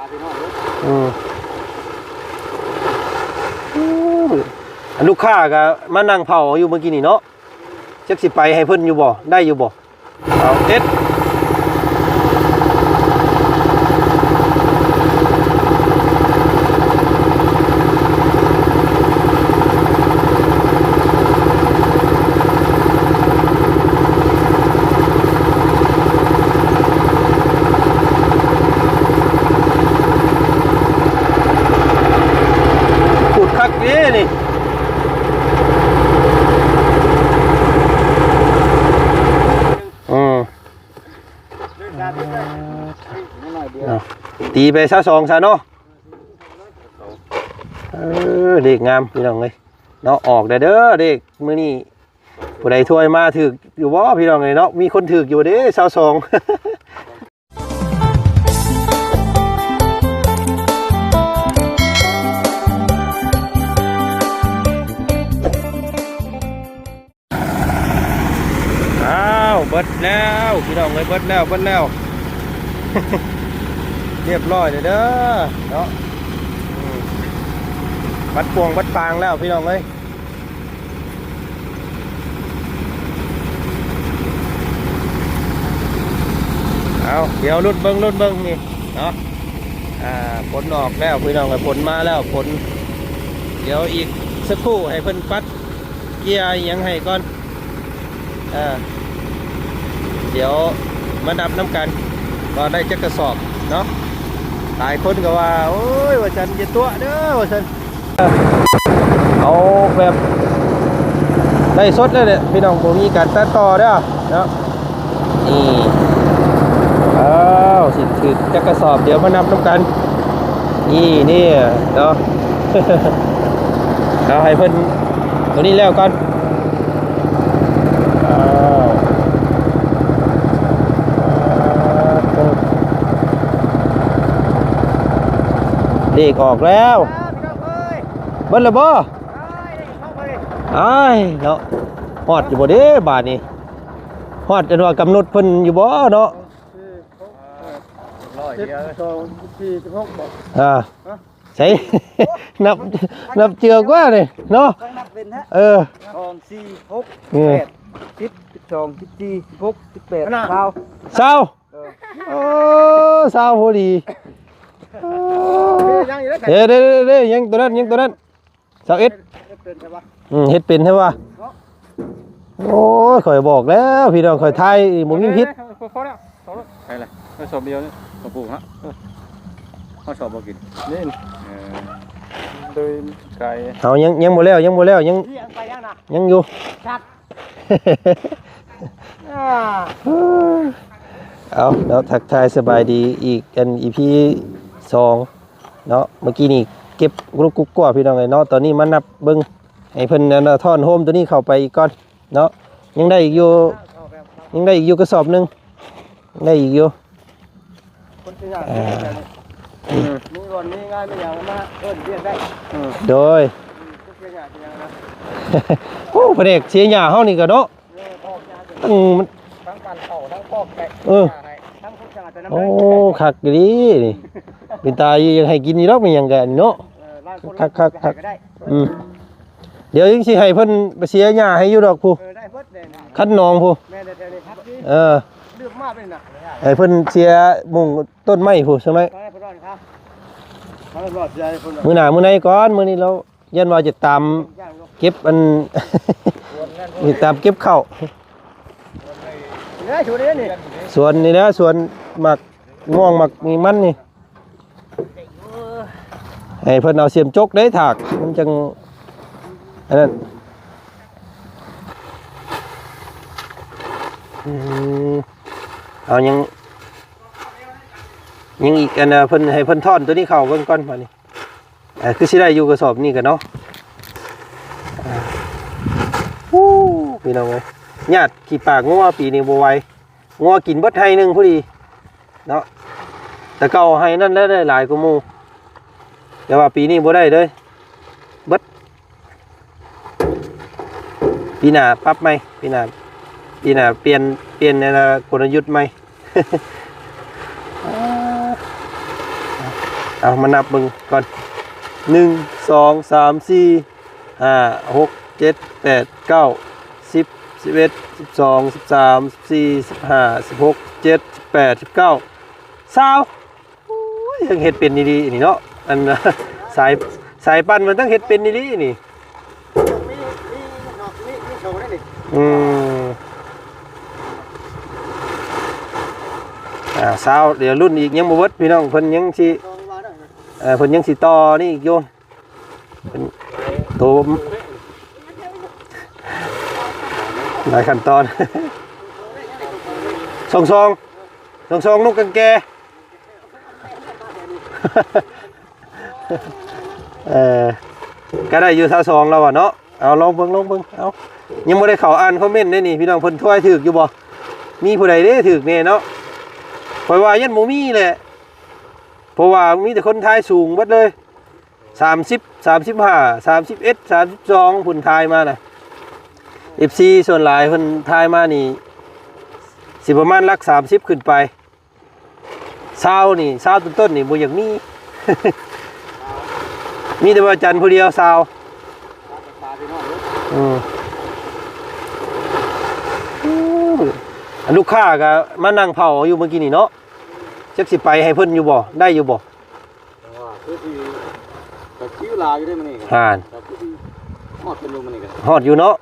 ອືມ ອືມ ລູກຄ້າກໍມານັ່ງເຝົ້າຢູ່ເມື່ອກີ້ນີ້ເນາະ ຈັກຊິໄປໃຫ້ເພິ່ນຢູ່ບໍ່ ໄດ້ຢູ່ບໍ່? ເອົາເຕັດ ຂູດຄັກເດ້ນີ້ ອືມ ເອົາ ຕີໄປຊາວສອງຊະເນາະ ເອີ ເລກງາມພີ່ນ້ອງເອີຍເນາະ ອອກແດ່ເດີ ເລກມື້ນີ້ ຜູ້ໃດໂທມາຖືກຢູ່ບໍ່ພີ່ນ້ອງເອີຍເນາະ ມີຄົນຖືກຢູ່ເດ້ ຊາວສອງ ອ້າວ ເບິດແລ້ວພີ່ນ້ອງເອີຍ ເບິດແລ້ວ ເບິດແລ້ວ ຮຽບຮ້ອຍເດີເນາະ ອືມ ບັດປວງບັດປາງແລ້ວພີ່ນ້ອງເອີຍ ເອົາ ດຽວລຸ້ນເບິ່ງ ລຸ້ນເບິ່ງນີ້ເນາະ ອ່າ ຝົນອອກແລ້ວພີ່ນ້ອງເອີຍ ຝົນມາແລ້ວ ຝົນ ດຽວອີກສັກຄູ່ໃຫ້ເພິ່ນປັດ ເກຍອີ່ຫຍັງໃຫ້ກ່ອນ ເອີ ດຽວມານັບນຳກັນ ວ່າໄດ້ຈັກກະສອບເນາະ ຫຼາຍຄົນກໍວ່າ ໂອ້ຍ ວ່າຊັ້ນ ຢ່າຕົວະເດີ ວ່າຊັ້ນ ເອົາແບບໄລຟ໌ສົດເລີຍແຫຼະພີ່ນ້ອງ ບໍ່ມີການຕັດຕໍ່ເດີເນາະ ນີ້ ອ້າວ ຊິຖືກຈັກກະສອບ ດຽວມານັບນຳກັນ ນີ້ ນີ້ເນາະ ເອົາໃຫ້ເພິ່ນໂຕນີ້ແລ້ວກ່ອນ ອ້າວ ເລກອອກແລ້ວ ເບິດແລ້ວບໍ່? ອ້າຍເນາະ ຮອດຢູ່ບໍ່ເດ້ບາດນີ້ ຮອດອັນວ່າກຳນົດເພິ່ນຢູ່ບໍ່ເນາະ? ສິບ ສິບສອງ ສິບສີ່ ສິບຫົກ ບໍ່? ອ່າ ຮະ? ໃສ່ ນັບ ນັບເຈື່ອກວ່ານີ້ເນາະ ຕ້ອງນັບເປັນແທ້ ເອີ ສອງ ສີ່ ຫົກ ເອີ ແປດ ສິບ ສິບສອງ ສິບສີ່ ສິບຫົກ ສິບແປດ ຊາວ ຊາວ ເອີ ໂອ້ ຊາວພໍດີ ເອີ ຍັງອີກແລ້ວ ເດ້ ເດ້ ເດ້ ຍັງໂຕນັ້ນ ຍັງໂຕນັ້ນ ຊາວເອັດ ເຮັດເປັນແທ້ວະ ອືມ ເຮັດເປັນແທ້ວະ ເນາະ ໂອ້ຍ ຂ້ອຍບອກແລ້ວພີ່ນ້ອງ ຂ້ອຍຖ່າຍບໍ່ມີຜິດ ເອີ ພໍແລ້ວ ພໍແລ້ວ ໃສ່ລະ ເອົາສອບດຽວນີ້ ສອບປູກນະ ເອີ ເຮົາສອບບໍ່ກິນ ນີ້ ເອີ ໂດຍກາຍ ເອົາ ຍັງ ຍັງບໍ່ແລ້ວ ຍັງບໍ່ແລ້ວ ຍັງ ຍັງຢູ່ ເອົາເນາະ ທັກທາຍສະບາຍດີອີກ ອັນ ອີພີສອງເນາະ ເມື່ອກີ້ນີ້ເກັບລຸກກຸກກົວ ພີ່ນ້ອງເອີຍເນາະ ຕອນນີ້ມານັບເບິ່ງ ໃຫ້ເພິ່ນ ອັນ ທ້ອນໂຮມໂຕນີ້ເຂົ້າໄປອີກກ່ອນເນາະ ຍັງໄດ້ອີກຢູ່ ຍັງໄດ້ອີກຢູ່ກະສອບໜຶ່ງ ໄດ້ອີກຢູ່ ຄົນຊິຍາກ ເອີ ມີບ່ອນມີງານມີຫຍັງມາເອີ້ນວຽກໄດ້ ເອີ ໂດຍ ອືມ ຄົນເສຍຫຍ້າເສຍຫຍັງນະ ໂອ້ ພະແນກເສຍຫຍ້າເຮົານີ້ກໍເນາະ ເອີ ອອກຫຍ້າ ຕັ້ງ ທັງການເຂົ້າ ທັງຄອກແກະ ເອີ ຫຍ້າໃຫ້ ທັງຄົນສະອາດແຕ່ນຳ ໂອ້ ເລີຍ ຄັກອີ່ຫຼີນີ້ ເປັນຕາຢູ່ ຢາກໃຫ້ກິນຢູ່ດອກ ມີຫຍັງກະເນາະ ເອີ ຫຼາຍຄົນ ຄັກໆໆ ກໍໄດ້ ອືມ ດຽວຈັ່ງຊິໃຫ້ເພິ່ນໄປເສຍຫຍ້າໃຫ້ຢູ່ດອກພຸ້ນ ເອີ ໄດ້ເບິດເດ້ ຄັນໜອງພຸ້ນ ແມ່ນແທ້ໆ ເອີ ລືມມາເປັນນະ ໃຫ້ເພິ່ນເສຍມຸງຕົ້ນໄມ້ພຸ້ນ ຊັ້ນໜ້ອຍ ໄປພຸ້ນ ມື້ໜ້າມື້ໃນກ່ອນ ມື້ນີ້ລາວຢ້ານວ່າຈະຕາມເກັບອັນ ຈະຕາມເກັບເຂົ້າ ເດ້ ສວນນີ້ແຫຼະ ສວນໝາກມ່ວງໝາກມີມັນນີ້ ໃຫ້ເພິ່ນເອົາສຽມຈົກເດ້ຖາກ ມັນຈັ່ງອັນນັ້ນ ອືມ ເອົາຍັງ ຍັງອີກອັນນະ ເພິ່ນ ໃຫ້ເພິ່ນທ້ອນໂຕນີ້ເຂົ້າເບິ່ງກ່ອນບາດນີ້ ເອີ ຄືຊິໄດ້ຢູ່ກະສອບນີ້ກະເນາະ ເອີ ໂອ້ ພີ່ນ້ອງເອີຍ ຍາດຂີ້ປາກງົວປີນີ້ບໍ່ໄຫວ ງົວກິນເບິດໄຮ່ໜຶ່ງພໍດີເນາະ ແຕ່ເກົ່າໄຮ່ນັ້ນແຫຼະໄດ້ຫຼາຍກວ່າໝູ່ ແຕ່ວ່າປີນີ້ບໍ່ໄດ້ເລີຍ ເບິດ ປີໜ້າປັບໃໝ່ ປີໜ້າ ປີໜ້າປ່ຽນ ປ່ຽນອັນນະ ກົນລະຍຸດໃໝ່ ເອີ ເອີ ເອົາມານັບເບິ່ງກ່ອນ ໜຶ່ງ ສອງ ສາມ ສີ່ ຫ້າ ຫົກ ເຈັດ ແປດ ເກົ້າ ສິບ ສິບເອັດ ສິບສອງ ສິບສາມ ສິບສີ່ ສິບຫ້າ ສິບຫົກ ສິບເຈັດ ສິບແປດ ສິບເກົ້າ ຊາວ. ໂອ້ຍ ຍັງເຮັດເປັນອີ່ຫຼີນີ້ເນາະ ອັນ ສາຍ ສາຍປັ່ນມັນຕ້ອງເຮັດເປັນອີ່ຫຼີນີ້. ມີ ມີ ມີ ມີໂຊໄດ້ນີ້ ອືມ ອ່າ ຊາວ ດຽວລຸ້ນອີກ ຍັງບໍ່ເບິດພີ່ນ້ອງ ເພິ່ນຍັງຊິ ເອີ ເພິ່ນຍັງຊິຕໍ່ນີ້ອີກຢູ່ ເປັນໂຕ ຫຼາຍຂັ້ນຕອນ ສອງສອງ ສອງສອງ ນົກກາງແກ ເອີ ກໍໄດ້ຢູ່ຊາວສອງແລ້ວວ່າເນາະ. ເອົາ ລອງເບິ່ງ ລອງເບິ່ງ ເອົາ ຍັງບໍ່ໄດ້ເຂົ້າອ່ານຄອມເມັນເດ້ນີ້ພີ່ນ້ອງ ເພິ່ນທວຍຖືກຢູ່ບໍ່? ມີຜູ້ໃດເດ້ຖືກແນ່ເນາະ? ຂ້ອຍວ່າຍັງບໍ່ມີແຫຼະ ເພາະວ່າມີແຕ່ຄົນທາຍສູງເບິດເລີຍ ສາມສິບ ສາມສິບຫ້າ ສາມສິບເອັດ ສາມສິບສອງ ພຸ້ນທາຍມານະ. ເອັຟຊີສ່ວນຫຼາຍເພິ່ນທາຍມານີ້ ຊິປະມານຫຼັກສາມສິບຂຶ້ນໄປ ຊາວນີ້ ຊາວຕົ້ນໆນີ້ບໍ່ຢາກມີ ມີແຕ່ວ່າຈັນຜູ້ດຽວຊາວ ອືມ ລູກຄ້າກໍມານັ່ງເຝົ້າຢູ່ເມື່ອກີ້ນີ້ເນາະ ຈັກຊິໄປໃຫ້ເພິ່ນຢູ່ບໍ່ ໄດ້ຢູ່ບໍ່? ວ່າຄືຊິ ກໍຊິຫຼາຍຢູ່ເດ້ມື້ນີ້ກໍ ຫານ ກໍຄືຊິຮອດເພິ່ນຢູ່ມື້ນີ້ກໍ ຮອດຢູ່ເນາະ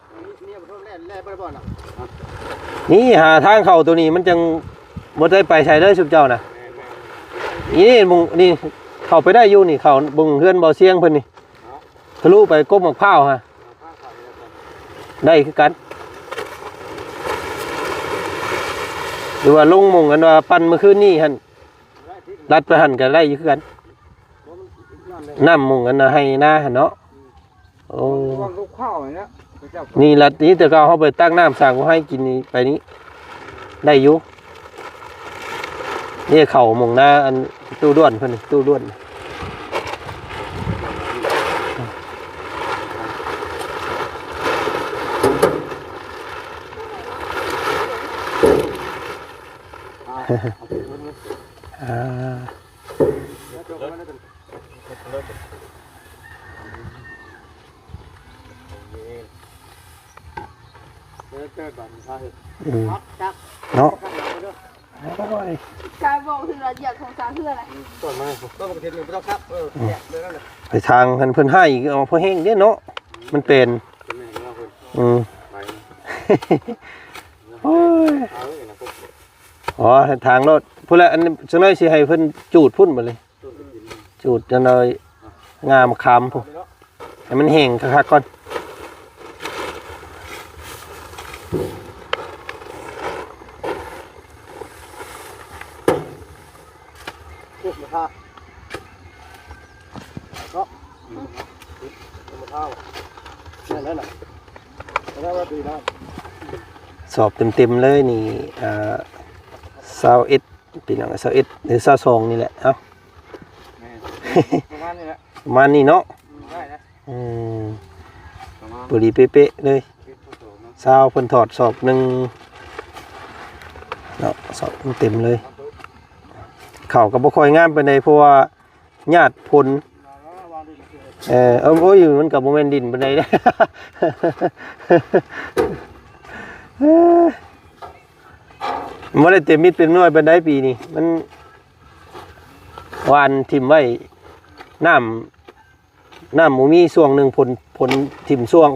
ນີ້ຫາທາງເຂົ້າໂຕນີ້ມັນຈັ່ງບໍ່ໄດ້ໄປໃສເລີຍຊຸມເຈົ້ານະ. ນີ້ມຸງນີ້ເຂົ້າໄປໄດ້ຢູ່ນີ້ ເຂົ້າເບິ່ງເຮືອນບໍ່ຊຽງເພິ່ນນີ້ ທະລຸໄປກົກໝາກພ້າວຫັ້ນ ໄດ້ຄືກັນ ຫຼືວ່າລົງໝ່ອງອັນວ່າປັ່ນມື້ຄືນນີ້ຫັ້ນ ລັດໄປຫັ້ນກໍໄດ້ຢູ່ຄືກັນ ນ້ຳໝ່ອງອັນນະໄຮ່ນາຫັ້ນເນາະ. ໂອ້ ນີ້ລັດນີ້ ແຕ່ເກົ່າເຮົາໄປຕັກນ້ຳສ້າງບໍ່ໃຫ້ກິນນີ້ ໄປນີ້ໄດ້ຢູ່ ນີ້ເຂົ້າໝ່ອງນາອັນຕູ້ດ້ວນເພິ່ນ ຕູ້ດ້ວນ ອ່າ ອືມ ເນາະ ໂອ້ຍ ກາຍບອກເທື່ອ ຢາກຂອງສາເທື່ອລະ ອືມ ຕົ້ນໄມ້ ຕົ້ນບັກເທດນີ້ບໍ່ຕ້ອງຄັບ ເອີ ອືມ ແຍກເລີຍນັ້ນແຫຼະ ໄປທາງຫັ້ນເພິ່ນໃຫ້ອີກ ເອົາພໍແຮງເດ້ເນາະ ມັນເປັນ ເປັນແມ່ນເນາະເພິ່ນ ອືມ ໄປ ໂອ້ຍ ອໍ ທາງໂລດ ພຸ້ນແຫຼະ ອັນ ຈັກໜ້ອຍຊິໃຫ້ເພິ່ນຈູດພຸ້ນບາດນີ້ ຈູດຈັກໜ້ອຍ ງາມຄຳພຸ້ນ ໃຫ້ມັນແຫ້ງຄັກໆກ່ອນ ໂອ້ ມາທາ ເນາະ ມາທາ ແມ່ນແລ້ວນະ ແລ້ວວ່າດີນະ ສອບເຕັມໆເລີຍນີ້ ອ່າ ຊາວເອັດ ພີ່ນ້ອງ ຊາວເອັດ ຫຼື ຊາວສອງນີ້ແຫຼະ ເອົ້າ ແມ່ນ ປະມານນີ້ແຫຼະ ປະມານນີ້ເນາະ ອືມ ໄດ້ນະ ອືມ ປະມານ ພໍດີເປະໆເລີຍ ຊາວ ເພິ່ນຖອດສອບໜຶ່ງເນາະ ສອບເຕັມເລີຍ ເຂົ້າກໍບໍ່ຄ່ອຍງາມປານໃດ ເພາະວ່າ ຍາດຝົນ ເອີ ເອີ ໂອ້ຍ ມັນກໍບໍ່ແມ່ນດິນປານໃດເດ້ ບໍ່ໄດ້ເຕັມມິດເຕັມໜ່ວຍປານໃດປີນີ້ ມັນຫວ່ານຖິ້ມໄວ້ ນ້ຳ ນ້ຳບໍ່ມີ ຊ່ວງໜຶ່ງຝົນ ຝົນຖິ້ມຊ່ວງ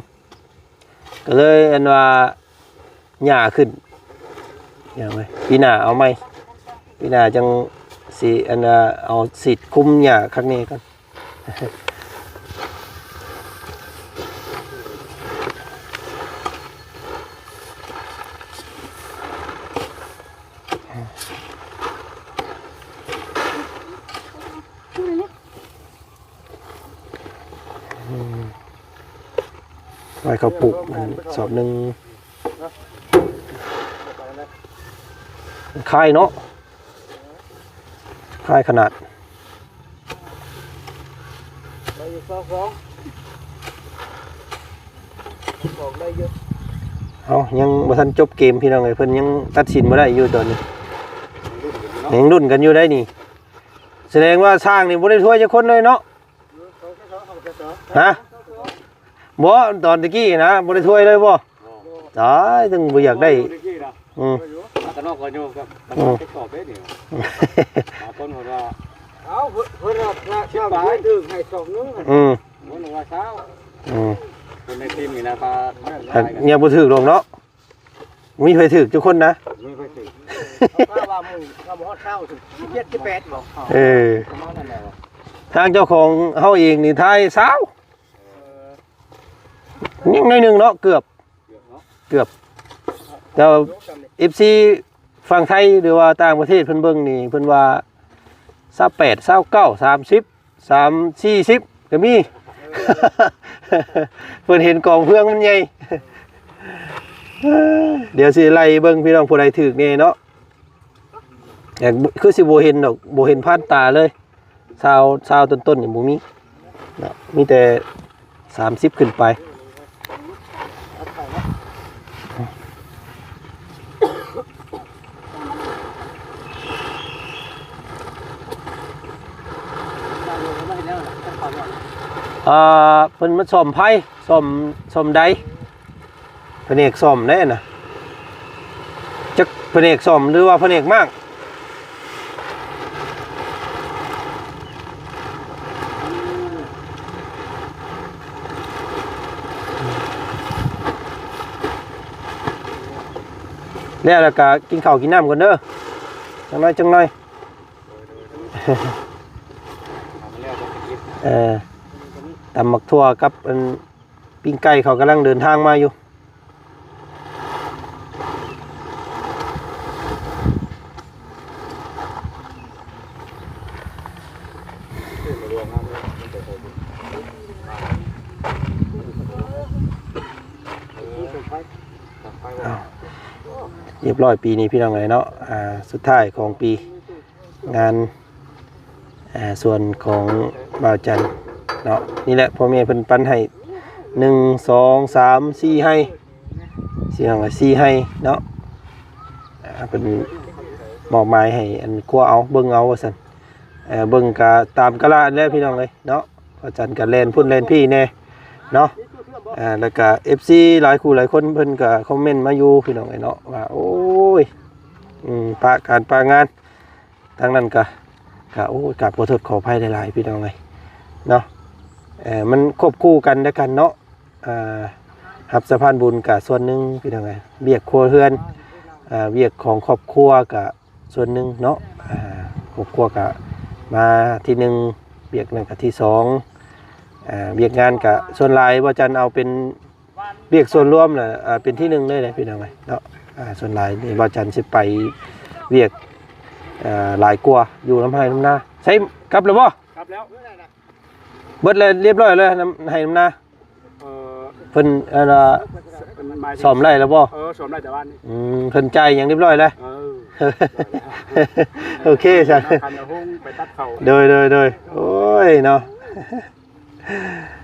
ກໍເລີຍອັນວ່າຫຍ້າຂຶ້ນ ຫຍ້າໄວ້ ປີໜ້າເອົາໃໝ່ ປີໜ້າຈັ່ງຊິອັນວ່າເອົາສີດຄຸມຫຍ້າຄັກແນ່ກ່ອນ. ອືມ ໄວ້ເຂົາປູກ ອັນ ສອບໜຶ່ງ ຄ້າຍເນາະ ຄ້າຍຂະໜາດ ໄດ້ຢູ່ ຊາວສອງ ຊາວສອງໄດ້ຢູ່ ເອົ້າ ຍັງບໍ່ທັນຈົບເກມ ພີ່ນ້ອງເອີຍ ເພິ່ນຍັງຕັດສິນບໍ່ໄດ້ຢູ່ຕອນນີ້ ຍັງລຸ້ນກັນຢູ່ເນາະ ຍັງລຸ້ນກັນຢູ່ໄດ໋ນີ້. ສະແດງວ່າຊ່າງນີ້ບໍ່ໄດ້ຊ່ວຍຈັກຄົນເລີຍເນາະ. ຮະ? ບໍ່ ຕອນຕະກີ້ນະ ບໍ່ໄດ້ຊ່ວຍເລີຍບໍ່? ຕາຍ ຈັ່ງບໍ່ຢາກໄດ້. ອືມ ອາກະນອກກໍຢູ່ກັບ ອືມ ເຮັດສອບເດ້ນີ້. ບາງຄົນເພິ່ນວ່າ ເອົາ ເພິ່ນວ່າຖ້າເຈົ້າຖືກໃຫ້ສອບໜຶ່ງ ອືມ ເພິ່ນວ່າຊາວ ອືມ ຄົນໃນທີມນີ້ນະ ປາ ຍັງບໍ່ຖືກດອກເນາະ. ມີໃຜຖືກຈັກຄົນນະ? ມີໃຜຖືກ? ເຂົາວ່າມື້ເຮົາບໍ່ຮອດຊາວ ສິບເຈັດ ສິບແປດບໍ່? ເອີ ປະມານນັ້ນແຫຼະ. ທາງເຈົ້າຂອງເຮົາເອງນີ້ທາຍຊາວ ຍັງໜ້ອຍໜຶ່ງເນາະ ເກືອບ ເກືອບ. ແຕ່ວ່າເອັຟຊີຝັ່ງໄທ ຫຼືວ່າຕ່າງປະເທດເພິ່ນເບິ່ງນີ້ ເພິ່ນວ່າຊາວແປດ ຊາວເກົ້າ ສາມສິບ ສາມສີ່ສິບກໍມີ. ເພິ່ນເຫັນກອງເຟືອງມັນໃຫຍ່. ດຽວຊິໄລ່ເບິ່ງພີ່ນ້ອງ ຜູ້ໃດຖືກແນ່ເນາະ. ແຕ່ຄືຊິບໍ່ເຫັນດອກ ບໍ່ເຫັນຜ່ານຕາເລີຍ. ຊາວ ຊາວຕົ້ນໆນີ້ບໍ່ມີເນາະ ມີແຕ່ສາມສິບຂຶ້ນໄປ. ອ່າ ເພິ່ນມາສ້ອມໄຟ ສ້ອມ ສ້ອມໄດ. ພະແນກສ້ອມແດ່ນະ ຈັກພະແນກສ້ອມ ຫຼືວ່າພະແນກມ້າງ. ແລ້ວ ແລ້ວກໍກິນເຂົ້າກິນນ້ຳກ່ອນເດີ ຈັກໜ້ອຍ ຈັກໜ້ອຍ. ເອີ ຕຳໝາກຖົ່ວກັບອັນ ປີ້ງໄກ່ ເຂົາກຳລັງເດີນທາງມາຢູ່. ອ້າວ ຮຽບຮ້ອຍປີນີ້ ພີ່ນ້ອງເອີຍເນາະ ອ່າ ສຸດທ້າຍຂອງປີ ງານ ອ່າ ສ່ວນຂອງບ່າວຈັນເນາະ ນີ້ແຫຼະ ພໍ່ແມ່ເພິ່ນປັນໃຫ້ ໜຶ່ງ ສອງ ສາມ ສີ່ໄຮ່ ສີ່ໄຮ່ ສີ່ໄຮ່ເນາະ. ອ່າ ເພິ່ນມອບໝາຍໃຫ້ອັນຄົວເອົາ ເບິ່ງເອົາວ່າຊັ້ນ ເອີ ເບິ່ງກະຕາມກາລະແຫຼະ ພີ່ນ້ອງເອີຍເນາະ. ພະຈັນກໍແລ່ນພຸ້ນແລ່ນພີ້ແດ່ເນາະ ອ່າ ແລ້ວກໍເອັຟຊີຫຼາຍຄູ່ຫຼາຍຄົນເພິ່ນກໍຄອມເມັນມາຢູ່ ພີ່ນ້ອງເອີຍເນາະ ວ່າ ໂອ້ຍ ອືມ ປະການປະງານ ທາງນັ້ນກໍ ກໍ ໂອ້ຍ ກາບຂໍໂທດຂໍອະໄພຫຼາຍໆ ພີ່ນ້ອງເອີຍເນາະ. ເອີ ມັນຄວບຄູ່ກັນແລະກັນເນາະ ອ່າ ຮັບສະພານບຸນກໍສ່ວນໜຶ່ງ ພີ່ນ້ອງເອີຍ ວຽກຄົວເຮືອນ ອ່າ ວຽກຂອງຄອບຄົວກໍ ສ່ວນໜຶ່ງເນາະ ອ່າ ຄອບຄົວກະມາທີໜຶ່ງ ວຽກນັ້ນກະທີສອງ ອ່າ ວຽກງານກະສ່ວນຫຼາຍບໍ່ຈັນເອົາເປັນວຽກສ່ວນລວມລະ ອ່າ ເປັນທີໜຶ່ງເລີຍແຫຼະພີ່ນ້ອງເອີຍເນາະ. ອ່າ ສ່ວນຫຼາຍນີ້ບໍ່ຈັນຊິໄປວຽກ ເອີ ຫຼາຍກວ່າ ຢູ່ນຳໄຮ່ນຳນາ. ໃສ ກັບແລ້ວບໍ່? ກັບແລ້ວ ເບິດແລ້ວ ຮຽບຮ້ອຍແລ້ວ ນຳໄຮ່ນຳນາ. ເອີ ເພິ່ນ ອັນນ່າ ເພິ່ນໝາຍເຖິງ ສ້ອມໄດ້ແລ້ວບໍ່? ເອີ ສ້ອມໄດ້ແຕ່ວານນີ້. ອືມ ເພິ່ນຈ່າຍຫຍັງຮຽບຮ້ອຍແລ້ວ. ເອີ ໂອເຄຊັ້ນ ຄັນເອົາໂຮງໄປຕັດເຂົ້າ. ໂດຍ ໂດຍ ໂດຍ ໂອ້ຍເນາະ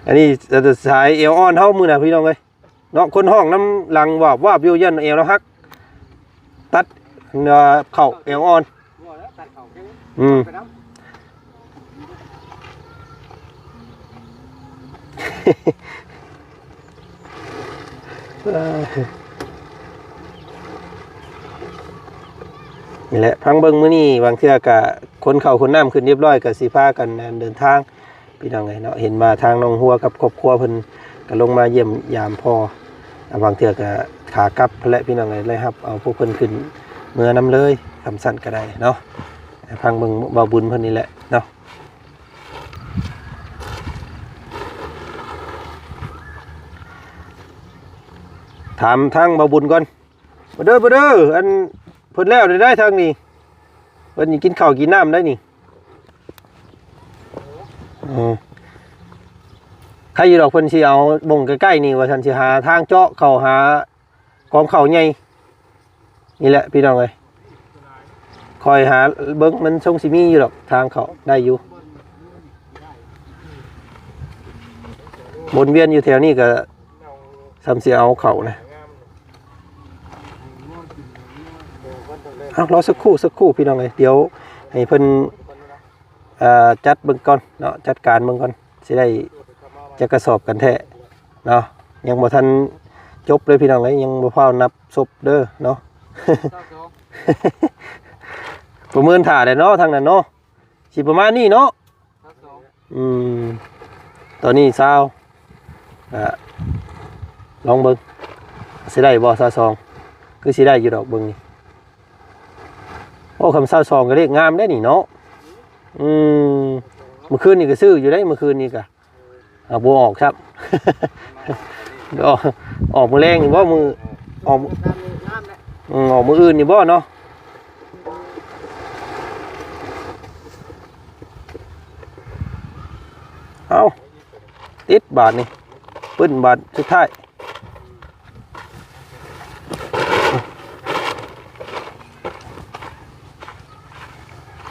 ອັນນີ້ສາຍແອວອ່ອນເຮົາມື້ໜ້າ ພີ່ນ້ອງເອີຍເນາະ. ຄົນຮ້ອງນຳຫຼັງວາບວາບຢູ່ ຢ້ານແອວລາວຫັກ ຕັດ ເຂົ້າແອວອ່ອນ. ອືມ ນີ້ແຫຼະ ຟັງເບິ່ງມື້ນີ້ ບາງເທື່ອກະຂົນເຂົ້າຂົນນ້ຳຂຶ້ນຮຽບຮ້ອຍ ກະຊິພາກັນເດີນທາງ ພີ່ນ້ອງເອີຍເນາະ. ເຫັນວ່າທາງນ້ອງຮົວກັບຄອບຄົວເພິ່ນກໍລົງມາຢ້ຽມຢາມພໍ່ ບາງເທື່ອກໍຂາກັບພຸ້ນແຫຼະ ພີ່ນ້ອງເອີຍ ໄດ້ຮັບເອົາພວກເພິ່ນຂຶ້ນເມືອນຳເລີຍ ຄຳສັ້ນກໍໄດ້ເນາະ. ຟັງເບິ່ງບ່າວບຸນເພິ່ນນີ້ແຫຼະເນາະ ຖາມທາງບ່າວບຸນກ່ອນ. ມາເດີ ມາເດີ ອັນເພິ່ນແລ້ວໄດ້ທາງນີ້ ເພິ່ນກິນເຂົ້າກິນນ້ຳໄດ້ນີ້. ເອີ ໃຄຢູ່ດອກ ເພິ່ນຊິເອົາບ່ອນໃກ້ໆນີ້ ວ່າຊັ້ນ ຊິຫາທາງເຈາະເຂົ້າຫາກອງເຂົ້າໃຫຍ່ນີ້ແຫຼະ ພີ່ນ້ອງເອີຍ. ຂ້ອຍຫາເບິ່ງ ມັນຊົງຊິມີຢູ່ດອກ ທາງເຂົ້າໄດ້ຢູ່ ວົນວຽນຢູ່ແຖວນີ້ກໍຊ່ຳຊິເອົາເຂົ້ານະ. ເອົາ ລໍສັກຄູ່ ສັກຄູ່ ພີ່ນ້ອງເອີຍ ດຽວໃຫ້ເພິ່ນ ເອີ ຈັດເບິ່ງກ່ອນເນາະ ຈັດການເບິ່ງກ່ອນ ຊິໄດ້ຈັກກະສອບກັນແທ້ເນາະ. ຍັງບໍ່ທັນຈົບເລີຍພີ່ນ້ອງເອີຍ ຍັງບໍ່ຟ້າວນັບສົບເດີເນາະ. ປະເມີນຖ້າແຫຼະເນາະ ທາງນັ້ນເນາະ ຊິປະມານນີ້ເນາະ. ອືມ ຕອນນີ້ຊາວ ກະລອງເບິ່ງ ຊິໄດ້ບໍ່ຊາວສອງ ຄືຊິໄດ້ຢູ່ດອກເບິ່ງນີ້. ໂອ້ ຄຳຊາວສອງກໍເລກງາມເດ້ນີ້ເນາະ. ອືມ ມື້ຄືນນີ້ກໍຊື້ຢູ່ເດ້ ມື້ຄືນນີ້ກໍ ຫາກບໍ່ອອກຊ້ຳ ອອກ ອອກມື້ແລງນີ້ບໍ່ ມື້ ອອກ ອືມ ອອກມື້ອື່ນນີ້ບໍ່ເນາະ. ເອົາ ຕິດບາດນີ້ ປຶ້ນບາດສຸດທ້າຍ.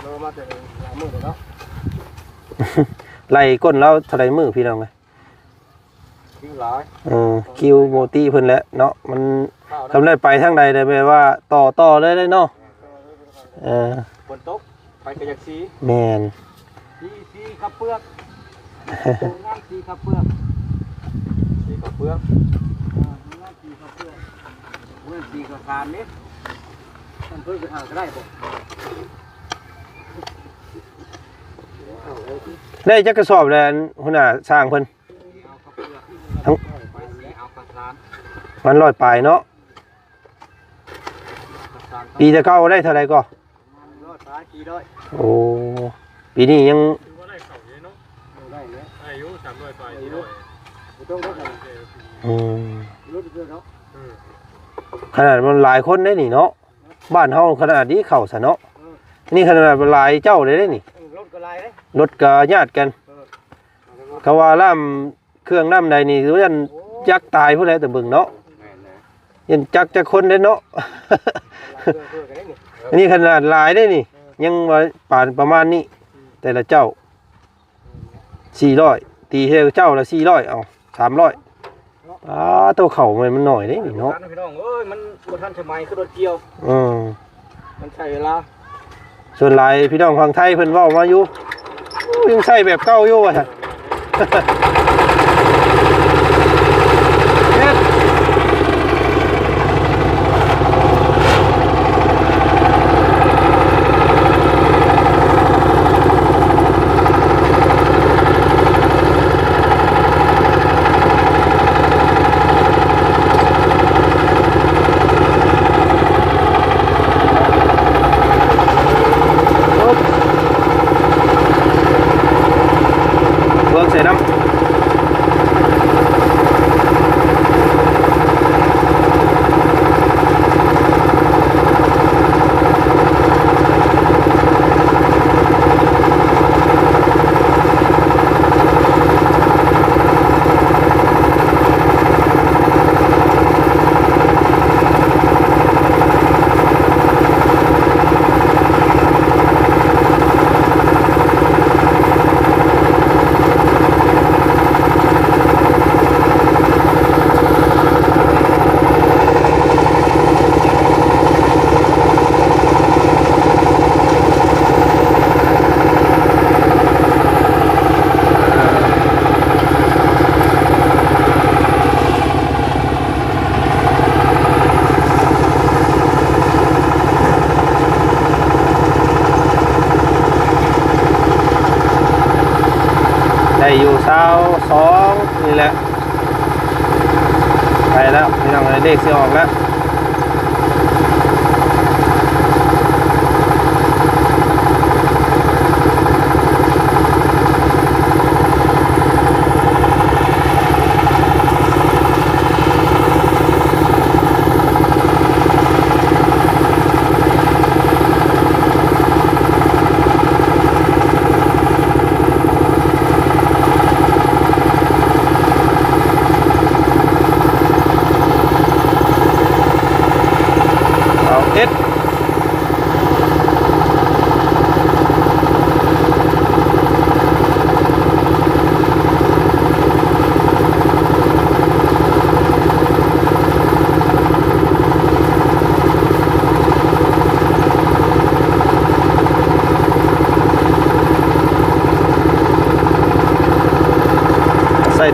ເຮົາມາແຕ່ຫຼາຍມື້ແລ້ວເນາະ ໄລ່ກົ້ນລາວເທົ່າໃດມື້ພີ່ນ້ອງເອີຍ. ຄິວຫຼາຍ ເອີ ຄິວໂມຕິເພິ່ນແຫຼະເນາະ ມັນ ຄຳໄດ້ໄປທາງໃດໄດ້ແບບວ່າຕໍ່ ຕໍ່ເລີຍເນາະ. ເອີ ຝົນຕົກ ໃຜກໍຢາກສີ ແມ່ນ ສີ ສີເຂົ້າເປືອກ ງາມສີເຂົ້າເປືອກ ສີເຂົ້າເປືອກ ເອີ ງາມສີເຂົ້າເປືອກ ບໍ່ແມ່ນສີເຂົ້າສານເດ້. ທ່ານເພິ່ນໄປຫາກໍໄດ້ບໍ່ ໄດ້ຈັກກະສອບແລ້ວ ອັນຫົວໜ້າຊ່າງເພິ່ນ? ທັງ ປະມານຮ້ອຍປາຍເນາະ ປີແຕ່ເກົ່າໄດ້ເທົ່າໃດກໍ? ຮ້ອຍປາຍ ສີ່ຮ້ອຍ ໂອ້ ປີນີ້ຍັງ ຖືວ່າໄດ້ເຂົ້າຢູ່ເນາະ ໄດ້ແລ້ວ ໄດ້ຢູ່ ສາມຮ້ອຍປາຍ ສີ່ຮ້ອຍ ບໍ່ຕ້ອງລົດ ອືມ ລົດເດີເນາະ ອືມ ຂະໜາດມັນຫຼາຍຄົນໄດ໋ນີ້ເນາະ ບ້ານເຮົາຂະໜາດນີ້ເຂົ້າຊະເນາະ ເອີ ນີ້ຂະໜາດຫຼາຍເຈົ້າເດ້ນີ້ ເອີ ລົດກໍຫຼາຍເດ້ ລົດກໍຍາດກັນ ເອີ ເຂົາວ່າລ້າມເຄື່ອງນ້ຳໃດນີ້ ຢ້ານຈັກຕາຍພຸ້ນແຫຼະ ແຕ່ເບິ່ງເນາະ ແມ່ນແຫຼະ ຢ້ານຈັກຈັກຄົນເດ້ເນາະ ຫຼາຍເຄື່ອງເພິ່ນກໍໄດ້ນີ້ ອັນນີ້ຂະໜາດຫຼາຍເດ້ນີ້ ເອີ ຍັງວ່າປານປະມານນີ້ ອືມ ແຕ່ລະເຈົ້າ ສີ່ຮ້ອຍ ຕີໃຫ້ເຈົ້າລະສີ່ຮ້ອຍ ເອົາ ສາມຮ້ອຍ ເນາະ ປາໂຕ ເຂົ້າມັນ ມັນໜ້ອຍເດ້ນີ້ເນາະ ພີ່ນ້ອງເອີຍ ມັນບໍ່ທັນສະໄໝຄືລົດກ່ຽວ ເອີ ມັນໃຊ້ເວລາ ສ່ວນຫຼາຍພີ່ນ້ອງຝັ່ງໄທເພິ່ນເວົ້າມາຢູ່ ໂອ້ ຍັງໃຊ້ແບບເກົ່າຢູ່ວ່າຊັ້ນ. ເບິ່ງໃສ່ນຳ. ໄດ້ຢູ່ຊາວສອງນີ້ແຫຼະ ໃກ້ແລ້ວພີ່ນ້ອງເອີຍ ເລກຊິອອກແລ້ວ. ໂ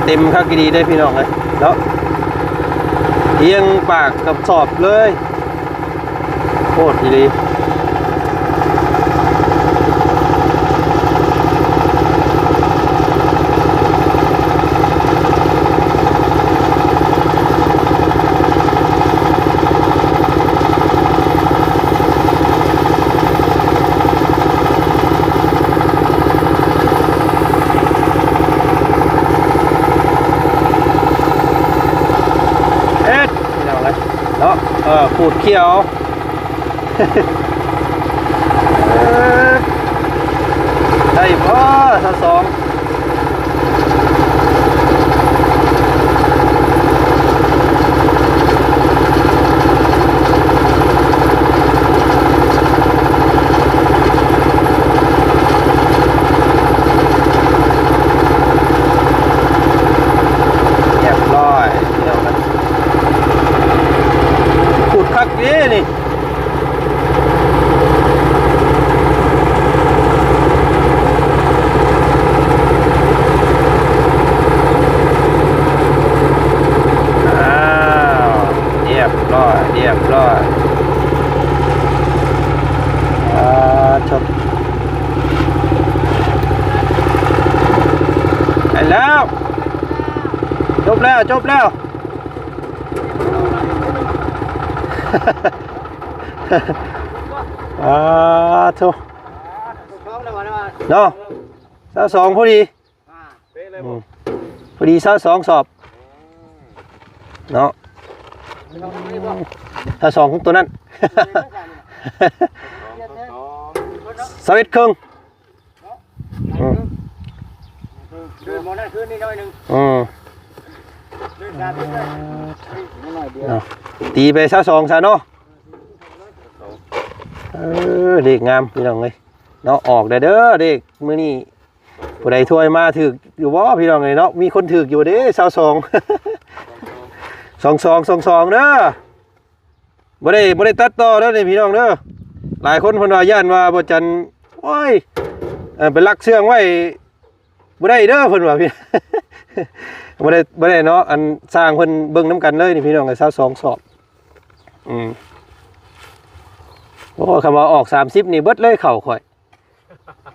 ເຕັມຄັກອີ່ຫຼີເດ້ພີ່ນ້ອງເອີຍເນາະ ຮຽງປາກກະສອບເລີຍ ໂພດອີ່ຫຼີ. ເຮັດ ພີ່ນ້ອງເອີຍເນາະ ເອີ ຂູດຂຽວ ເອີ ໄດ້ບໍ່ ຊາວສອງ ຮຽບຮ້ອຍ ພີ່ນ້ອງເອີຍ ຂູດຄັກເດ້ນີ້. ອ້າວ ຮຽບຮ້ອຍ ຮຽບຮ້ອຍ ອາ ຈົບ ໄປແລ້ວ ຈົບແລ້ວ ຈົບແລ້ວ. ອາ ໂທ້ ເນາະ ຊາວສອງພໍດີ ອືມ ພໍດີຊາວສອງສອບເນາະ ຊາວສອງຂອງຕົວນັ້ນ ຊາວເອັດເຄິ່ງ. ອືມ ເດີນບໍ່ໄດ້ຄືນນິດໜ້ອຍໜຶ່ງ ອືມ ເດີນສາມສິບໄດ້ ເນາະ ຕີໄປຊາວສອງຊະເນາະ. ເອີ ເລກງາມພີ່ນ້ອງເອີຍເນາະ ອອກແດ່ເດີ ເລກມື້ນີ້ ຜູ້ໃດໂທມາຖືກຢູ່ບໍ່ພີ່ນ້ອງເອີຍເນາະ ມີຄົນຖືກຢູ່ເດ້ ຊາວສອງ ສອງສອງ ສອງສອງ ເດີ. ບໍ່ໄດ້ ບໍ່ໄດ້ຕັດຕໍ່ເດີນີ້ພີ່ນ້ອງເດີ ຫຼາຍຄົນເພິ່ນວ່າຢ້ານວ່າບໍ່ຈັນ ໂອ້ຍ ເອີ ໄປລັກເຊື່ອງໄວ້ບໍ່ໄດ້ເດີ ເພິ່ນວ່າ ບໍ່ໄດ້ ບໍ່ໄດ້ເນາະ ອັນຊ່າງເພິ່ນເບິ່ງນຳກັນເລີຍນີ້ພີ່ນ້ອງເອີຍ ຊາວສອງສອບ ອືມ ໂອ້ ຄຳວ່າອອກສາມສິບນີ້ເບິດເລີຍເຂົ້າຂ້ອຍ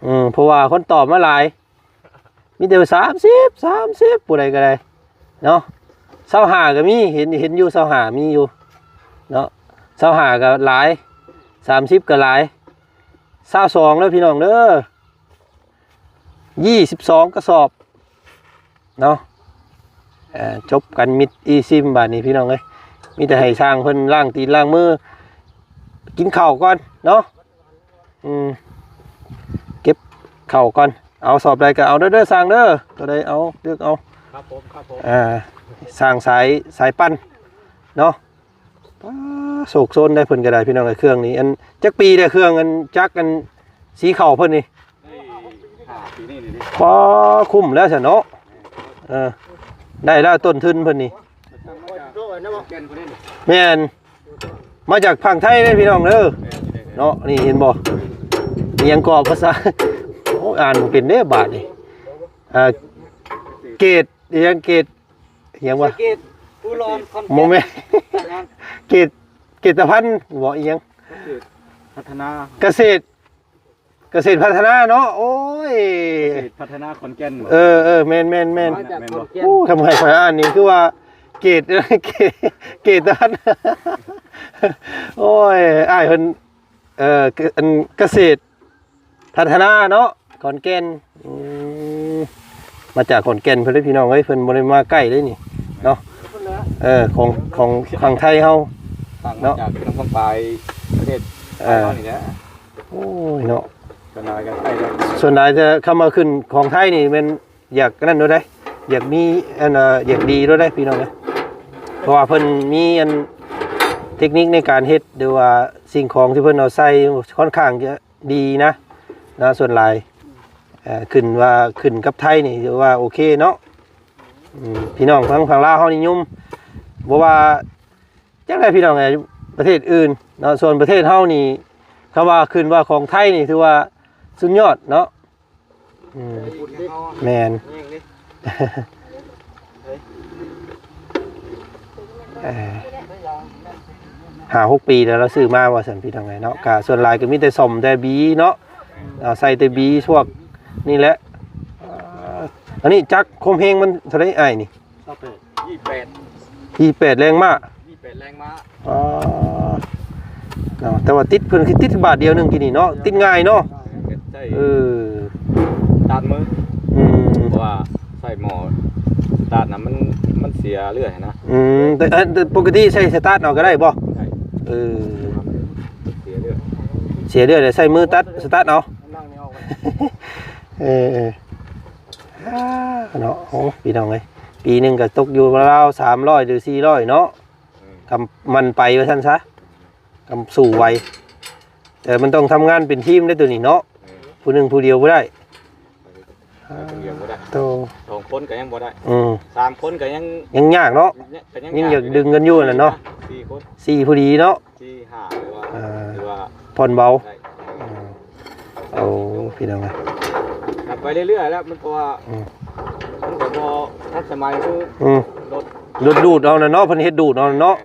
ອືມ ເພາະວ່າຄົນຕອບມາຫຼາຍ ມີແຕ່ສາມສິບ ສາມສິບ ຜູ້ໃດກໍໄດ້ເນາະ ຊາວຫ້າກໍມີ ເຫັນ ເຫັນຢູ່ ຊາວຫ້າມີຢູ່ເນາະ ຊາວຫ້າກໍຫຼາຍ ສາມສິບກໍຫຼາຍ ຊາວສອງເດີພີ່ນ້ອງເດີ ຊາວສອງກະສອບເນາະ ເອີ ຈົບກັນມິດອີຊິມບາດນີ້ພີ່ນ້ອງເອີຍ ມີແຕ່ໃຫ້ຊ່າງເພິ່ນລ້າງຕີນລ້າງມື ກິນເຂົ້າກ່ອນເນາະ. ອືມ ເກັບເຂົ້າກ່ອນ ເອົາສອບໃດກໍເອົາເດີ ຊ່າງເດີ ຕົວໃດເອົາ ເລືອກເອົາ ຄັບຜົມ ຄັບຜົມ ອ່າ ຊ່າງສາຍ ສາຍປັ່ນເນາະ ປາ ໂຊກໂຊນໄດ໋ເພິ່ນກໍໄດ້ພີ່ນ້ອງເອີຍ ເຄື່ອງນີ້ ອັນຈັກປີແລ້ວ ເຄື່ອງອັນຈັກອັນສີຂາວເພິ່ນນີ້ ນີ້ ຫ້າປີນີ້ນີ້ ປາ ຄຸ້ມແລ້ວຊັ້ນເນາະ ເອີ ໄດ້ແລ້ວຕົ້ນທຶນເພິ່ນນີ້ ແມ່ນ ມາຈາກຝັ່ງໄທເດ້ພີ່ນ້ອງເດີ ແມ່ນ ເນາະ ນີ້ເຫັນບໍ່ ອີ່ຫຍັງເກາະພາສາ ໂອ້ ອ່ານບໍ່ເປັນເດ້ບາດນີ້ ອ່າ ເກດ ອີ່ຫຍັງເກດ ອີ່ຫຍັງວະ ເກດ ຜູ້ລອງຄອນແກ່ນ ບໍ່ແມ່ນ ເກດ ເກດຕະພັນບໍ ອີ່ຫຍັງ ກະເສດພັດທະນາ ກະເສດ ກະເສດພັດທະນາເນາະ ໂອ້ຍ ກະເສດພັດທະນາຂອນແກ່ນບໍ ເອີ ເອີ ແມ່ນໆໆ ມາຈາກຂອນແກ່ນ ໂອ້ ທຳໃຫ້ຂ້ອຍອ່ານນີ້ຄືວ່າເກດ ເກດ ເກດຕະພັນ ໂອ້ຍ ອ້າຍເພິ່ນ ເອີ ອັນກະເສດພັດທະນາເນາະ ຂອນແກ່ນ ອືມ ມາຈາກຂອນແກ່ນເພິ່ນເດ້ພີ່ນ້ອງເອີຍ ເພິ່ນບໍ່ໄດ້ມາໃກ້ເດ້ນີ້ເນາະ ເອີ ຂອງ ຂອງຝັ່ງໄທເຮົາເນາະ ຈາກທາງຝັ່ງປາຍປະເທດ ເອີ ໄທເຮົານີ້ແຫຼະ ໂອ້ຍເນາະ ສ່ວນຫຼາຍກໍໃກ້ແລ້ວ ສ່ວນຫຼາຍຈະເຂົ້າມາຂຶ້ນຂອງໄທນີ້ແມ່ນ ຢາກນັ້ນໂດດໃດ ຢາກມີອັນ ເອີ ຢາກດີໂດດໃດພີ່ນ້ອງເອີຍ ເພາະວ່າເພິ່ນມີອັນເຕັກນິກໃນການເຮັດ ຫຼືວ່າສິ່ງຂອງທີ່ເພິ່ນເອົາໃສ່ຄ່ອນຂ້າງຈະດີນະ ນະ ສ່ວນຫຼາຍ ເອີ ຂຶ້ນວ່າ ຂຶ້ນກັບໄທນີ້ຖືວ່າໂອເຄເນາະ ອືມ ພີ່ນ້ອງທາງຝັ່ງລາວເຮົານິຍົມ ບໍ່ວ່າຈັ່ງໃດພີ່ນ້ອງເອີຍ ປະເທດອື່ນເນາະ ສ່ວນປະເທດເຮົານີ້ ຄຳວ່າຂຶ້ນວ່າຂອງໄທນີ້ຖືວ່າສຸດຍອດເນາະ. ອືມ ແມ່ນ ແມ່ນເດ້ ແມ່ນເດ້ ເອີ ຫ້າຫົກປີແລ້ວລາວຊື້ມາວ່າຊັ້ນພີ່ນ້ອງເອີຍເນາະ. ກະສ່ວນຫຼາຍກໍມີແຕ່ສ້ອມແຕ່ບີເນາະ ເອົາໃສ່ແຕ່ບີພວກນີ້ແຫຼະ. ເອີ ອັນນີ້ຈັກຄວາມແຮງມັນເທົ່າໃດອ້າຍນີ້? ຊາວແປດ ຊາວແປດ ຊາວແປດແຮງມ້າ ຊາວແປດແຮງມ້າ. ອໍ ເນາະ ແຕ່ວ່າຕິດເພິ່ນຄືຕິດບາດດຽວໜຶ່ງກີ້ນີ້ເນາະ ຕິດງ່າຍເນາະ. ເອີ ສະຕາດມື ອືມ ເພາະວ່າໃຊ້ໝໍ້ສະຕາດນະ ມັນ ມັນເສຍເລື້ອຍນະ. ອືມ ແຕ່ ແຕ່ປົກກະຕິໃຊ້ສະຕາດເອົາກໍໄດ້ບໍ່? ໄດ້. ເອີ ເສຍເລື້ອຍ ເສຍເລື້ອຍ ແລ້ວໃຊ້ມືຕັດສະຕາດເອົາ. ເອີ ເອີ ເນາະ. ໂອ້ ພີ່ນ້ອງເອີຍ ປີໜຶ່ງກໍຕົກຢູ່ລາວສາມຮ້ອຍ ຫຼື ສີ່ຮ້ອຍເນາະ. ອືມ ກຳມັນໄປວ່າຊັ້ນຊະ ກຳສູ້ໄວ ແຕ່ມັນຕ້ອງທຳງານເປັນທີມເດ້ໂຕນີ້ເນາະ. ອືມ ຜູ້ໜຶ່ງຜູ້ດຽວບໍ່ໄດ້ ຜູ້ດຽວບໍ່ໄດ້ ໂຕ ສອງຄົນກໍຍັງບໍ່ໄດ້. ອືມ ສາມຄົນກໍຍັງ ຍັງຍາກເນາະ ຍັງ ກໍຍັງ ຍັງຢາກດຶງກັນຢູ່ຫັ້ນແຫຼະເນາະ. ສີ່ຄົນ ສີ່ພໍດີເນາະ ສີ່ຫ້າ ຫຼືວ່າ ອ່າ ຫຼືວ່າຜ່ອນເບົາ. ໄດ້ ອືມ ໂອ້ ພີ່ນ້ອງເອີຍ ກັບໄປເລື້ອຍໆແລ້ວ ມັນ ເພາະວ່າ ອືມ ມັນກໍບໍ່ທັນສະໄໝຄື ອືມ ລົດ ລົດດູດເອົານະເນາະ ເພິ່ນເຮັດດູດເອົານະເນາະ.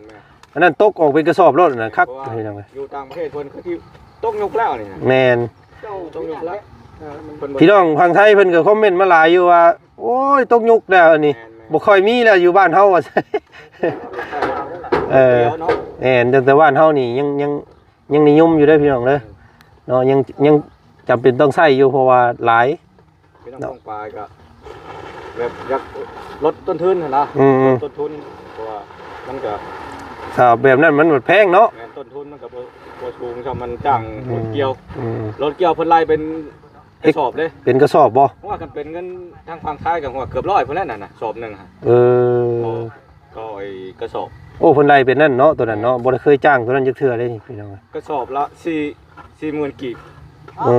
ແມ່ນໆ ອັນນັ້ນຕົກອອກເປັນກະສອບໂລດນະ ຄັກ ເພາະວ່າ ພີ່ນ້ອງເອີຍ ຢູ່ຕ່າງປະເທດເພິ່ນຄືຊິຕົກຍຸກແລ້ວນີ້ນະ. ແມ່ນ ຕົກຍຸກແລ້ວ. ເອີ ມັນ ພີ່ນ້ອງຝັ່ງໄທເພິ່ນກໍຄອມເມັນມາຫຼາຍຢູ່ວ່າ ໂອ້ຍ ຕົກຍຸກແລ້ວອັນນີ້ ແມ່ນໆ ບໍ່ຄ່ອຍມີແລ້ວຢູ່ບ້ານເຮົາວ່າ. ເອີ ແມ່ນ ແຕ່ ແຕ່ບ້ານເຮົານີ້ຍັງ ຍັງ ຍັງນິຍົມຢູ່ເດີພີ່ນ້ອງເດີ ເນາະ ຍັງ ຍັງຈຳເປັນຕ້ອງໃຊ້ຢູ່ ເພາະວ່າຫຼາຍ ພີ່ນ້ອງ ເນາະ ປ້ອງປາຍກໍແບບຢາກລົດຕົ້ນທຶນຫັ້ນນະ. ອືມໆ ລົດຕົ້ນທຶນ ເພາະວ່າມັນກໍ ຖ້າແບບນັ້ນມັນແພງເນາະ. ແມ່ນ ຕົ້ນທຶນມັນກໍບໍ່ ບໍ່ສູງສ່ຳມັນຈ້າງ ອືມ ລົດກ່ຽວ. ອືມ ລົດກ່ຽວເພິ່ນໄລ່ເປັນກະສອບເດ້. ເປັນກະສອບບໍ່? ເພາະວ່າຄັນເປັນເງິນທາງຝັ່ງໄທກໍວ່າເກືອບຮ້ອຍພຸ້ນແຫຼະນັ້ນນະ ສອບໜຶ່ງຫັ້ນ. ເອີ ກໍ ກໍໄອ້ກະສອບ. ໂອ້ ເພິ່ນໄລ່ເປັນນັ້ນເນາະ ໂຕນັ້ນເນາະ ບໍ່ໄດ້ເຄີຍຈ້າງໂຕນັ້ນຈັກເທື່ອເດ້ນີ້ ພີ່ນ້ອງ. ກະສອບລະສີ່ ສີ່ໝື່ນກີບ. ເອີ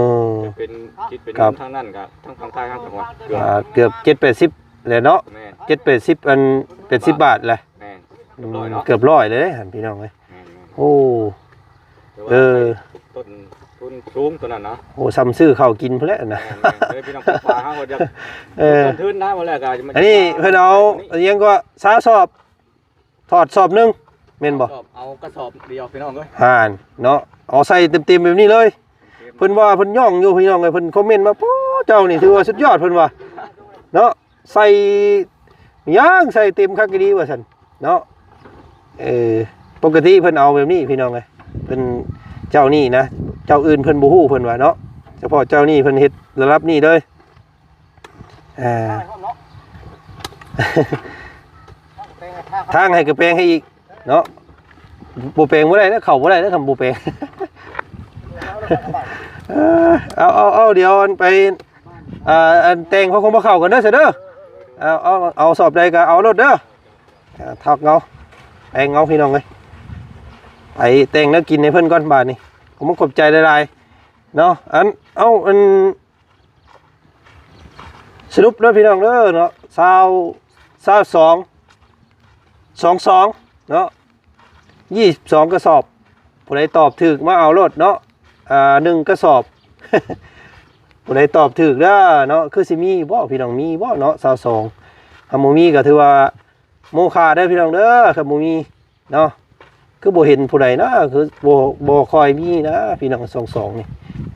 ເປັນ ຄິດເປັນເງິນທາງນັ້ນກໍ ທາງຝັ່ງໄທເຮົາກໍວ່າເກືອບ ອ່າ ເກືອບເຈັດແປດສິບແຫຼະເນາະ. ແມ່ນ ເຈັດແປດສິບ ອັນ ແປດສິບບາດແຫຼະ. ແມ່ນ ອືມ ເກືອບຮ້ອຍເລີຍຫັ້ນ ພີ່ນ້ອງເອີຍ. ແມ່ນໆ ໂອ້ ເອີ ຕົ້ນ ຕົ້ນສູງໂຕນັ້ນນະ. ໂອ້ ສ່ຳຊື້ເຂົ້າກິນພຸ້ນແຫຼະນະ. ແມ່ນໆ ເອີ ພີ່ນ້ອງປ້ອງປາຍເຮົາກໍຢາກ ເອີ ຕົ້ນທຶນນະ ວ່າແລ້ວກໍ ອັນນີ້ເພິ່ນເອົາ ອັນນີ້ຫຍັງກໍ ຊາວສອບ ຖອດສອບໜຶ່ງແມ່ນບໍ່? ສອບ ເອົາກະສອບດຽວພີ່ນ້ອງເອີຍ ຫັ້ນເນາະ ເອົາໃສ່ເຕັມໆແບບນີ້ເລີຍ. ເພິ່ນວ່າເພິ່ນຍ້ອງຢູ່ພີ່ນ້ອງເອີຍ ເພິ່ນຄອມເມັນມາ ໂອ້ ເຈົ້ານີ້ຖືວ່າສຸດຍອດ ເພິ່ນວ່າເນາະ ໃສ່ຫຍັງໃສ່ເຕັມຄັກອີ່ຫຼີວ່າຊັ້ນເນາະ. ເອີ ປົກກະຕິເພິ່ນເອົາແບບນີ້ພີ່ນ້ອງເອີຍ ເພິ່ນ ເຈົ້ານີ້ນະ ເຈົ້າອື່ນເພິ່ນບໍ່ຮູ້ ເພິ່ນວ່າເນາະ ສະເພາະເຈົ້ານີ້ເພິ່ນເຮັດລະດັບນີ້ເລີຍ. ອ່າ ທາງໃຫ້ກະແປງໃຫ້ອີກເນາະ ບໍ່ແປງບໍ່ໄດ້ນະ ເຂົ້າບໍ່ໄດ້ນະ ຄັນບໍ່ແປງ. ເອີ ເອົາ ເອົາ ເອົາ ດຽວອັນໄປ ອ່າ ອັນແຕ່ງຂອງຂອງບໍ່ເຂົ້າກັນເດີ ຊະເດີ. ເອົາ ເອົາ ເອົາສອບໃດກໍເອົາໂລດເດີ. ອ່າ ຖອກເອົາ ແປງເອົາ ພີ່ນ້ອງເອີຍ ໄປແຕ່ງແນວກິນໃຫ້ເພິ່ນກ່ອນບາດນີ້. ຂອບໃຈຫຼາຍໆເນາະ. ອັນ ເອົາ ອັນ ສະຫຼຸບເດີພີ່ນ້ອງເດີເນາະ ຊາວ ຊາວສອງ ສອງສອງເນາະ ຊາວສອງກະສອບ. ຜູ້ໃດຕອບຖືກມາເອົາໂລດເນາະ ອ່າ ໜຶ່ງກະສອບ. ຜູ້ໃດຕອບຖືກເດີເນາະ ຄືຊິມີບໍ່ພີ່ນ້ອງ ມີບໍ່ເນາະ ຊາວສອງ. ຄັນບໍ່ມີກໍຖືວ່າໂມຄາເດີພີ່ນ້ອງເດີ ຄັນບໍ່ມີ ເນາະ ຄືບໍ່ເຫັນຜູ້ໃດນະ ຄືບໍ່ ບໍ່ຄ່ອຍມີນະ ພີ່ນ້ອງ ສອງສອງນີ້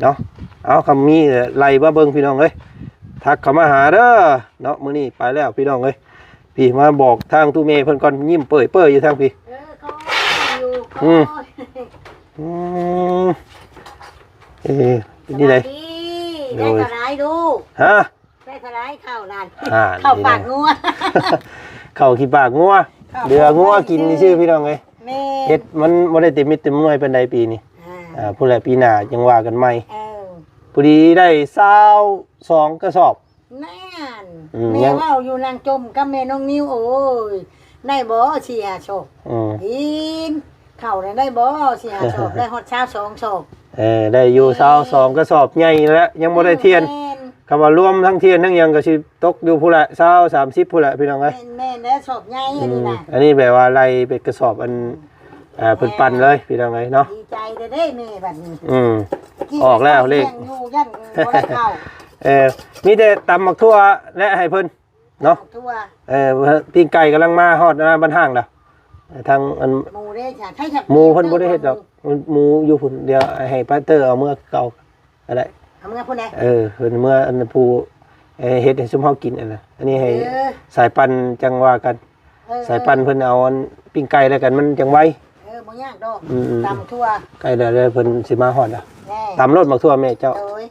ເນາະ. ເອົາ ຄັນມີໄລ່ມາເບິ່ງພີ່ນ້ອງເອີຍ ທັກເຂົ້າມາຫາເດີເນາະ. ມື້ນີ້ໄປແລ້ວພີ່ນ້ອງເອີຍ ພີ່ມາບອກທາງຕູ້ແມ່ເພິ່ນກ່ອນ ຍິ້ມເປີຍໆຢູ່ທາງພີ້. ເອີ ຂໍຢູ່ ອືມ ຂໍ ອືມ ເອີ ເປັນຈັ່ງໃດ? ສະບາຍດີ ໂດຍ ໄດ້ເທົ່າໃດລູກ? ຮະ? ໄດ້ເທົ່າໃດເຂົ້ານັ້ນ? ອ່າ ເຂົ້າປາກງົວ ເຂົ້າຂີ້ປາກງົວ ເຫຼືອງົວກິນຊື່ໆ ພີ່ນ້ອງເອີຍ. ແມ່ນ ເຮັດມັນບໍ່ໄດ້ເຕັມເມັດເຕັມໜ່ວຍປານໃດປີນີ້. ອ່າ ອ່າ ພຸ້ນແຫຼະ ປີໜ້າຈັ່ງວ່າກັນໃໝ່. ເອີ ພໍດີໄດ້ຊາວສອງກະສອບ. ນັ້ນ ອືມ ແມ່ເວົ້າຢູ່ນາງຈົ່ມກັບແມ່ນ້ອງນິວ ໂອ້ຍ ໄດ້ບໍ່ສີ່ຫ້າສອບ? ອືມ ກິນເຂົ້າໄດ້ບໍ່ສີ່ຫ້າສອບ? ໄດ້ຮອດຊາວສອງສອບ. ເອີ ໄດ້ຢູ່ຊາວສອງກະສອບໃຫຍ່ແລ້ວ ຍັງບໍ່ໄດ້ທຽນ. ແມ່ນ ຄຳວ່າລວມທັງທຽນທັງຫຍັງກໍຊິຕົກຢູ່ພຸ້ນແຫຼະ ຊາວ ສາມສິບພຸ້ນແຫຼະ ພີ່ນ້ອງເອີຍ. ແມ່ນ ແມ່ນແລ້ວ ສອບໃຫຍ່ອັນນີ້ນະ. ອືມ ອັນນີ້ແບບວ່າໄລ່ເປັນກະສອບ ອັນ ອ່າ ເພິ່ນປັ່ນເລີຍ ພີ່ນ້ອງເອີຍເນາະ. ດີໃຈເດີແມ່ບັດນີ້. ອືມ ອອກແລ້ວເລກ ຢູ່ຢ້ານບໍ່ໄດ້ເຂົ້າ. ເອີ ມີແຕ່ຕຳໝາກຖົ່ວແລະໃຫ້ເພິ່ນເນາະ. ໝາກຖົ່ວ ເອີ ປີ້ງໄກ່ກຳລັງມາຮອດໜ້າບ້ານຫ້າງແລ້ວ. ທາງອັນ ໝູ່ເດ້ ໃຊ້ ໃຊ້ ໝູ່ເພິ່ນບໍ່ໄດ້ເຮັດດອກ ໝູ່ຢູ່ພຸ້ນ ດຽວໃຫ້ປ້າເຕີເອົາເມືອເກົ່າກໍໄດ້ ເອົາເມືອພຸ້ນແຫຼະ ເອີ ເພິ່ນເມືອອັນຜູ້ ເອີ ເຮັດໃຫ້ຊຸມເຮົາກິນອັນນະ ອັນນີ້ໃຫ້ ເອີ ສາຍປັ່ນຈັ່ງວ່າກັນ ເອີ ສາຍປັ່ນເພິ່ນເອົາອັນປີ້ງໄກ່ແລ້ວກັນ ມັນຈັ່ງໄວ ເອີ ບໍ່ຍາກດອກ ອືມໆ ຕຳທົ່ວ ໃກ້ແລ້ວເພິ່ນຊິມາຮອດແລ້ວ ແນ່ ຕຳໂລດໝາກຖົ່ວແມ່ເຈົ້າ ໂດຍ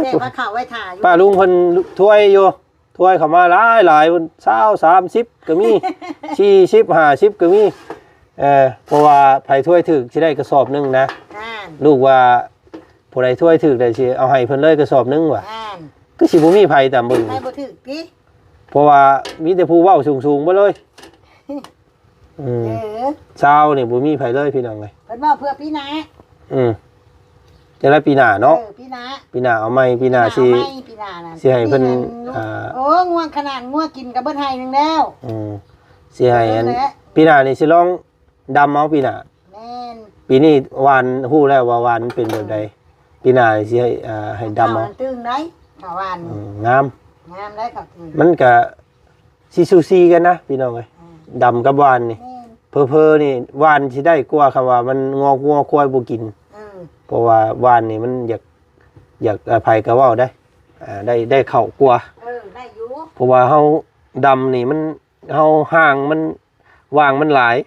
ແຕ່ວ່າເຂົາໄວ້ຖ້າຢູ່ ປ້າລຸງເພິ່ນຖ້ວຍຢູ່ ຖ້ວຍເຂົ້າມາຫຼາຍໆ ຊາວ ສາມສິບກໍມີ ສີ່ສິບ ຫ້າສິບກໍມີ ເອີ ເພາະວ່າໃຜຖ້ວຍຖືກຊິໄດ້ກະສອບໜຶ່ງນະ ນັ້ນ ລູກວ່າຜູ້ໃດຖ້ວຍຖືກໄດ້ຊິເອົາໃຫ້ເພິ່ນເລີຍກະສອບໜຶ່ງວ່າ ນັ້ນ ຄືຊິບໍ່ມີໃຜຕາມເບິ່ງ ໃຜບໍ່ຖືກຕິ ເພາະວ່າມີແຕ່ຜູ້ເວົ້າສູງໆເບິດເລີຍ ອືມ ເອີ ຊາວນີ້ບໍ່ມີໃຜເລີຍພີ່ນ້ອງເອີຍ ເພິ່ນເວົ້າເພື່ອປີໜ້າ ອືມ ຈັ່ງໃດປີໜ້າເນາະ ເອີ ປີໜ້າ ປີໜ້າເອົາໃໝ່ ປີໜ້າຊິ ເອົາໃໝ່ ປີໜ້ານັ້ນ ຊິໃຫ້ເພິ່ນ ມີອັນ ອ່າ ໂອ້ ງົວຂະໜາດງົວກິນກໍເບິດໄຮ່ໜຶ່ງແລ້ວ ອືມ ຊິໃຫ້ອັນ ເບິ່ງແຫຼະ ປີໜ້ານີ້ຊິລອງດຳເອົາປີໜ້າ ແມ່ນ ປີນີ້ຫວ່ານ ຮູ້ແລ້ວວ່າຫວ່ານມັນເປັນແບບໃດ ອືມ ປີໜ້າຊິໃຫ້ ອ່າ ໃຫ້ດຳເອົາ ມັນຕື່ມໄດ໋ ຖ້າຫວ່ານ ອືມ ງາມ ງາມໄດ໋ ມັນກະ ຊິສູສີກັນນະພີ່ນ້ອງເອີຍ ອືມ ດຳກັບຫວ່ານນີ້ ແມ່ນ ເຜີໆນີ້ຫວ່ານຊິໄດ້ກວ່າ ຄຳວ່າມັນງອກງົວຄວາຍບໍ່ກິນ ອືມ ເພາະວ່າຫວ່ານນີ້ມັນຢາກ ຢາກ ໃຜກໍເວົ້າໄດ້ ໄດ້ ໄດ້ເຂົ້າກວ່າ ເອີ ໄດ້ຢູ່ ເພາະວ່າເຮົາດຳນີ້ມັນ ເຮົາຮ່າງມັນຫວ່າງມັນຫຼາຍ ອື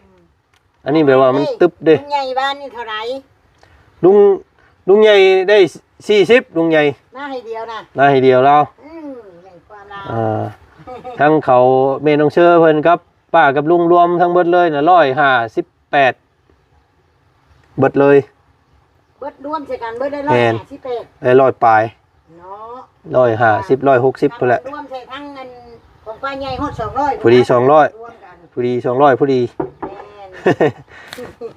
ມ ອັນນີ້ແບບວ່າມັນຕຶບເດ້ ລຸງໃຫຍ່ບ້ານນີ້ເທົ່າໃດ? ລຸງ ລຸງໃຫຍ່ໄດ້ສີ່ສິບ ລຸງໃຫຍ່ ນາໃຫ້ດຽວນະ ນາໃຫ້ດຽວລາວ ອືມ ແມ່ນຄວາມລາວ ອ່າ ທັງເຂົາແມ່ນ້ອງເຊີເພິ່ນກັບປ້າກັບລຸງລວມທັງເບິດເລີຍນະ ຮ້ອຍຫ້າສິບແປດ ເບິດເລີຍ ເບິດລວມໃສ່ກັນເບິດໄດ້ ແມ່ນ ຮ້ອຍຫ້າສິບແປດ ໄດ້ຮ້ອຍປາຍ ເນາະ ຮ້ອຍຫ້າສິບ ຮ້ອຍຫົກສິບພຸ້ນແຫຼະ ລວມໃສ່ທັງອັນຂອງປ້າໃຫຍ່ຮອດສອງຮ້ອຍ ພໍດີສອງຮ້ອຍ ລວມກັນ ພໍດີສອງຮ້ອຍພໍດີ ແມ່ນ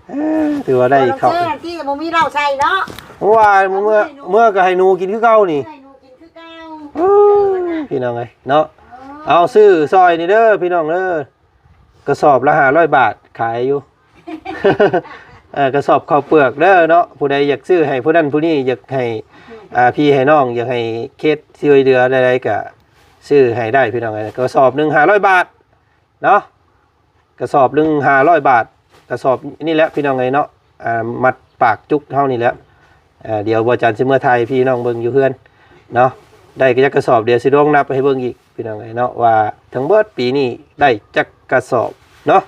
ເອີ ຖືວ່າໄດ້ເຂົ້າ ບໍ່ຕ້ອງເຊື່ອທີ່ບໍ່ມີເຫຼົ້າໃສ່ເນາະ ເມື່ອວານ ເມື່ອ ເມື່ອກໍໃຫ້ໜູກິນຄືເກົ່ານີ້ ໃຫ້ໜູກິນຄືເກົ່າ ເອີ ພີ່ນ້ອງເອີຍເນາະ ເອີ ເອົາຊື້ຊ່ອຍນີ້ເດີພີ່ນ້ອງເດີ ກະສອບລະຫ້າຮ້ອຍບາດ ຂາຍຢູ່ ເອີ ກະສອບເຂົ້າເປືອກເດີເນາະ ຜູ້ໃດຢາກຊື້ໃຫ້ຜູ້ນັ້ນຜູ້ນີ້ ຢາກໃຫ້ ອ່າ ພີ່ໃຫ້ນ້ອງ ຢາກໃຫ້ເຂດຊ່ວຍເຫຼືອໃດໆ ກະຊື້ໃຫ້ໄດ້ພີ່ນ້ອງເອີຍ ກະສອບໜຶ່ງຫ້າຮ້ອຍບາດເນາະ ກະສອບໜຶ່ງຫ້າຮ້ອຍບາດ ກະສອບນີ້ແຫຼະພີ່ນ້ອງເອີຍເນາະ ອ່າ ມັດປາກຈຸກເຮົານີ້ແຫຼະ ເອີ ດຽວບ່າວຈັນຊິເມືອຖ່າຍໃຫ້ພີ່ນ້ອງເບິ່ງຢູ່ເຮືອນເນາະ ໄດ້ຈັກກະສອບ ດຽວຊິລອງນັບໃຫ້ເບິ່ງອີກ ພີ່ນ້ອງເອີຍເນາະ ວ່າທັງເບິດປີນີ້ໄດ້ຈັກກະສອບເນາະ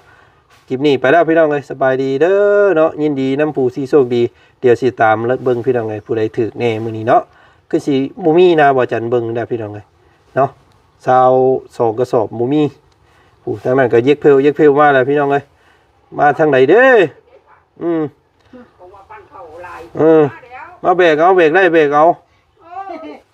ຄລິບນີ້ໄປແລ້ວພີ່ນ້ອງເອີຍ ສະບາຍດີເດີເນາະ ຍິນດີນຳຜູ້ທີ່ໂຊກດີ ດຽວຊິຕາມເບິ່ງພີ່ນ້ອງເອີຍ ຜູ້ໃດຖືກແດ່ມື້ນີ້ເນາະ ຄືຊິບໍ່ມີນະ ບ່າວຈັນເບິ່ງແລ້ວພີ່ນ້ອງເອີຍເນາະ ຊາວສອງກະສອບບໍ່ມີ ຜູ້ທາງນັ້ນກໍເຢັກເພັວເຢັກເພັວມາແລ້ວພີ່ນ້ອງເອີຍ ມາທາງໃດເດ້ ອືມ ເອີ ມາແບກເອົາ ແບກໄດ້ແບກເອົາ